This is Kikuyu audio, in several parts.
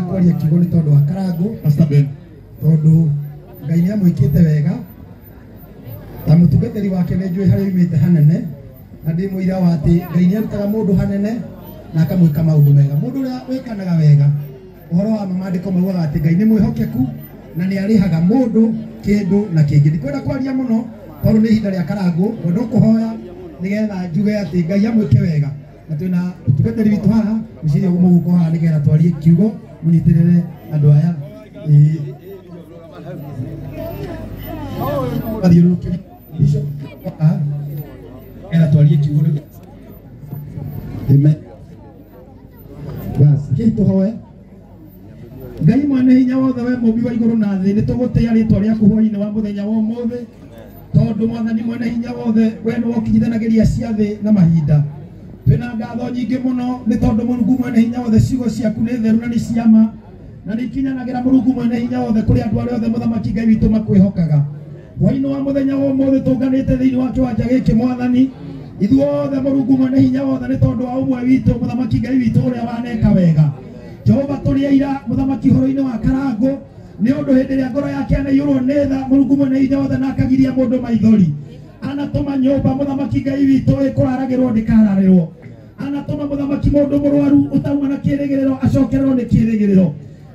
Kwaria kiugo nĩ tondũ wa Karangũ. Pastor Ben. Tondũ Ngai nĩ amwĩkĩte wega ta mũtungatĩri wake, nĩ njũĩ harĩa oimĩte hanene, na ndĩ mũira wa atĩ Ngai nĩ arutaga mũndũ hanene na akamwĩka maũndũ mega. Mũndũ ũrĩa wĩkanaga wega ũhoro wa ma, maandĩko maugaga atĩ Ngai nĩ mwĩhokeku na nĩ arĩhaga mũndũ kĩndũ na kĩngĩ. Ndikwenda kwaria mũno tondũ nĩ ihinda rĩa Karangũ, ngwenda kũhoya nĩgetha njuge atĩ Ngai amwĩke wega, na twĩna mũtungatĩri witũ haha gwĩciria mũgũko haha nĩgetha twarie kiugo mũnyitĩrĩre andũ aya. Ĩĩ. Mathiũrũrũkĩrie bishop haha nĩgetha twarie kiugo nĩ. Amen. Bas, kĩi tũhoe. Ngai mwene hinya wothe, we mũmbi wa igũrũ na thĩ, nĩ tũgũtĩĩa rĩtwa rĩaku hwainĩ wa mũthenya wa ũmũthĩ, tondũ Mwathani mwene hinya wothe, we nĩ wokinyithanagĩria ciathĩ na mahinda. Twĩna ngatho nyingĩ mũno nĩ tondũ Mũrungu mwene hinya wothe, ciugo ciaku nĩ theru na nĩ ciama na nĩ ikinyanagĩra, Mũrungu mwene hinya wothe, kũrĩ andũ arĩa othe, Mũthamaki Ngai witũ, makwĩhokaga. Hwainĩ wa mũthenya wa ũmũthĩ tũnganĩte thĩinĩ wa kĩwanja gĩkĩ, Mwathani, ithuothe, Mũrungu mwene hinya wothe, nĩ tondũ wa ũmwe witũ, Mũthamaki Ngai witũ, ũrĩa waneka wega. Jehova, tũrĩ aira, Mũthamaki, ũhoro-inĩ wa Karangũ, nĩ ũndũ hĩndĩ ĩrĩa ngoro yake anaiyũrwo nĩ tha, Mũrungu mwene hinya wothe, na akagiria mũndũ maithori, anatũma nyũmba, Mũthamaki Ngai witũ, ĩkũraragĩrwo ndĩkararĩrwo, anatũma, Mũthamaki, mũndũ mũrwaru ũtauma na kĩrĩgĩrĩro acokererwo nĩ kĩrĩgĩrĩro,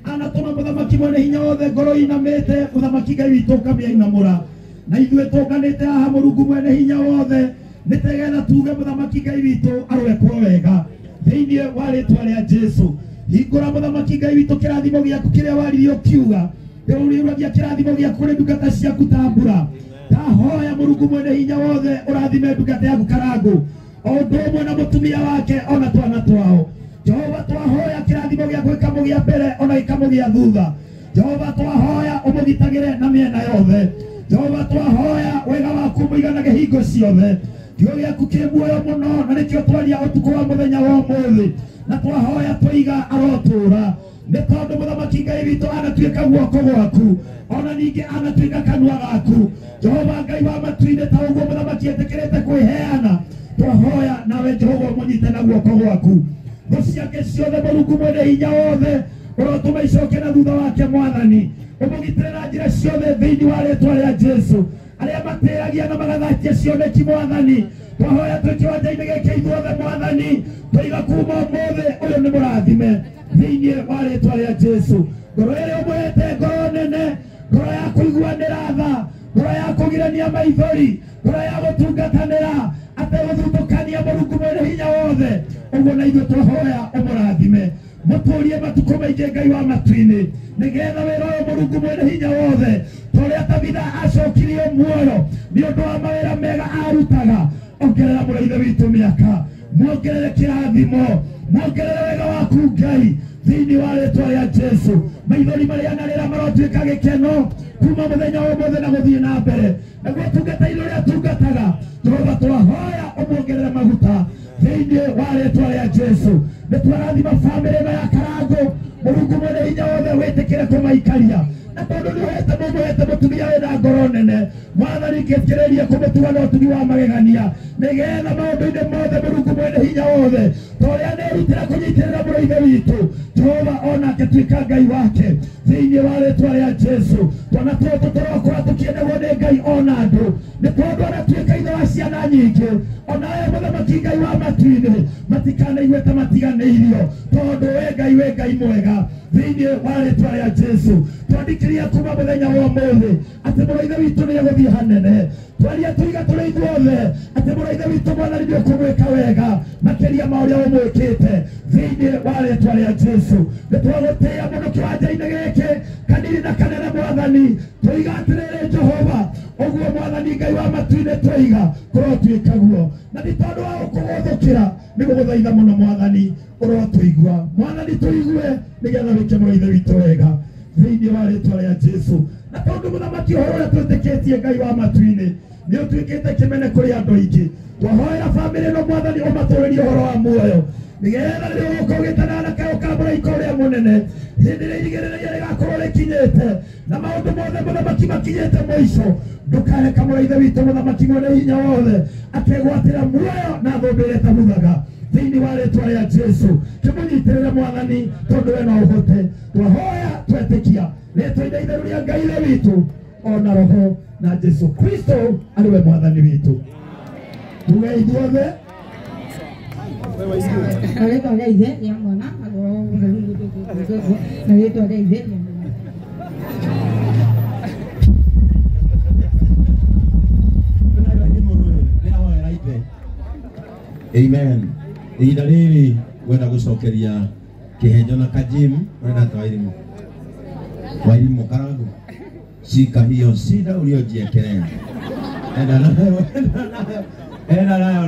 anatũma, Mũthamaki mwene hinya wothe, ngoro inamĩte, Mũthamaki Ngai witũ, ũkamĩinamũra. Na ithuĩ tũnganĩte haha, Mũrungu mwene hinya wothe, nĩ tegetha tuge Mũthamaki Ngai witũ arwekwo wega thĩinĩ wa rĩtwa rĩa Jesu. Hingũra, Mũthamaki Ngai witũ, kĩrathimo gĩaku kĩrĩa waririe ũkiuga ndĩũriũragia kĩrathimo gĩaku kũrĩ ndungata ciaku ta mbura. Ndahoya, Mũrungu mwene hinya wothe, ũrathime ndungata yaku Karangũ o ũndũ ũmwe na mũtumia wake ona twana twao. Jehova, twahoya kĩrathimo gĩaku gĩkamũgĩa mbere ona gĩkamũgĩa thutha. Jehova, twahoya ũmũgitagĩre na mĩena yothe. Jehova, twahoya wega waku mũiganage hingo ciothe. Kiugo gĩaku kĩ muoyo mũno na nĩkĩo twaria ũtukũ wa mũthenya wa ũmũthĩ, na twahoya twoiga arotũra, nĩ tondũ Mũthamaki Ngai witũ anatuĩka guoko gwaku ona ningĩ anatuĩka kanua gaku. Jehova Ngai wa matu-inĩ, ta ũguo Mũthamaki etĩkĩrĩte kwĩheana, twahoya nawe Jehova ũmũnyite na guoko gwaku. Thũ ciake ciothe, Mũrungu mwene hinya wothe, ũrotũma icoke na thutha wake. Mwathani, ũmũgitĩre na njĩra ciothe thĩinĩ wa rĩtwa rĩa Jesu. Arĩa matĩragia na magathakia cioneki, Mwathani, twahoya twĩ kĩwanja-inĩ gĩkĩ ithuothe, Mwathani, tũiga kuma ũmũthĩ ũyũ nĩ mũrathime thĩinĩ wa rĩtwa rĩa Jesu. Ngoro ĩrĩa ũmũhete, ngoro nene, ngoro ya kũiguanĩra tha, ngoro ya kũgirania maithori, ngoro ya gũtungatanĩra ategũthutũkania, Mũrungu mwene hinya wothe, ũguo na ithuĩ twahoya ũmũrathime, mũtũrie matukũ maingĩ, Ngai wa matu-inĩ, nĩgetha wĩra ũyũ, Mũrungu mwene hinya wothe, ta ũrĩa Tabitha acokirio muoyo nĩ ũndũ wa mawĩra mega arutaga. Ongerera mũraithe witũ mĩaka, muongerere kĩrathimo, muongerere wega waku, Ngai, thĩinĩ wa rĩtwa rĩa Jesu. Maithori marĩa narĩra marotuĩka gĩkeno kuma mũthenya wa ũmũthĩ na gũthiĩ na mbere. Naguo tungata-inĩ ũrĩa tungataga, Jehova, twahoya ũmuongerere maguta thĩinĩ wa rĩtwa rĩa Jesu. Nĩ twarathima bamĩrĩ ĩno ya Karangũ. Mũrungu mwene hinya wothe, wĩtĩkĩre kũmaikaria, na tondũ nĩ ũhete mũmũhete mũtumia wĩna ngoro nene, Mwathani, ngĩtĩrĩrie kũmũtuga na ũtugi wa magegania, nĩgetha maũndũ-inĩ mothe, Mũrungu mwene hinya wothe, ta ũrĩa nerutĩra kũnyitĩrĩra mũrũithe witũ, Jehova, onake tuĩka Ngai wake thĩinĩ wa rĩtwa rĩa Jesu. Twana tũtũ tũrokũra tũkĩendagwo nĩ Ngai ona andũ, nĩ tondũ anatuĩka ithe wa ciana nyingĩ. Onawe, Mũthamaki Ngai wa matu-inĩ, matikanaigue ta matiganĩirio, tondũ we Ngai wĩ Ngai mwega thĩinĩ wa rĩtwa rĩa Jesu. Twandikĩria kuma mũthenya wa ũmũthĩ atĩ mũrũithe witũ nĩ egũthiĩ hanene. Twaria tuiga tũrĩ ithuothe atĩ mũrũithe witũ, Mwathani, nĩ ũkũmwĩka wega makĩria ma ũrĩa ũmwĩkĩte thĩinĩ wa rĩtwa rĩa Jesu. Nĩ twagũtĩĩa mũno kĩwanja-inĩ gĩkĩ kanini na kanene. Mwathani, tũiga atĩrĩrĩ, Jehova, ũguo Mwathani Ngai wa matu-inĩ tũiga kũrotuĩka guo, na nĩ tondũ wa gũkũgũthũkĩra nĩ gũgũthaitha mũno, Mwathani, ũrotũigua. Mwathani, tũigue nĩgetha wĩke mũrũithe witũ wega thĩinĩ wa rĩtwa rĩa Jesu. Na tondũ, Mũthamaki, ũhoro ũrĩa twĩtĩkĩtie, Ngai wa matu-inĩ, nĩ ũtuĩkĩte kĩmene kũrĩ andũ aingĩ, twahoera bamĩrĩ ĩno, Mwathani, ũmatũrĩrie ũhoro wa muoyo, nĩgetha rĩrĩa ũgũka ũgĩtana na kayũ ka mũraika ũrĩa mũnene, hĩndĩ ĩrĩa irigĩrĩria rĩgakorwo rĩkinyĩte na maũndũ mothe, Mũthamaki, makinyĩte mũico, ndũkareka mũraithe witũ, Mũthamaki mwene hinya wothe, akegwatĩra muoyo na thũmbĩ ĩrĩa ĩtabuthaga. Thĩinĩ wa rĩtwa rĩa Jesu kĩmũnyitĩrĩre Mwathani tondũ we no ũhote. Twahoya twetĩkia rĩtwa-inĩ itheru rĩa Ngai ithe witũ ona Roho na Jesu Kristo arĩ we Mwathani witũ. Tuge ithuothe na rĩtwa rĩa Ithe rĩa Mwana na Roho Mũtheru na rĩtwa rĩa Ithe rĩa Mwana. Amen. Ihinda rĩrĩ wenda gũcokeria kĩhenjo na kajim ũrenda ta Wairimu. Wairimu Karangu, shika hiyo shida uliojiekelea. Enda nayo, enda nayo, enda nayo.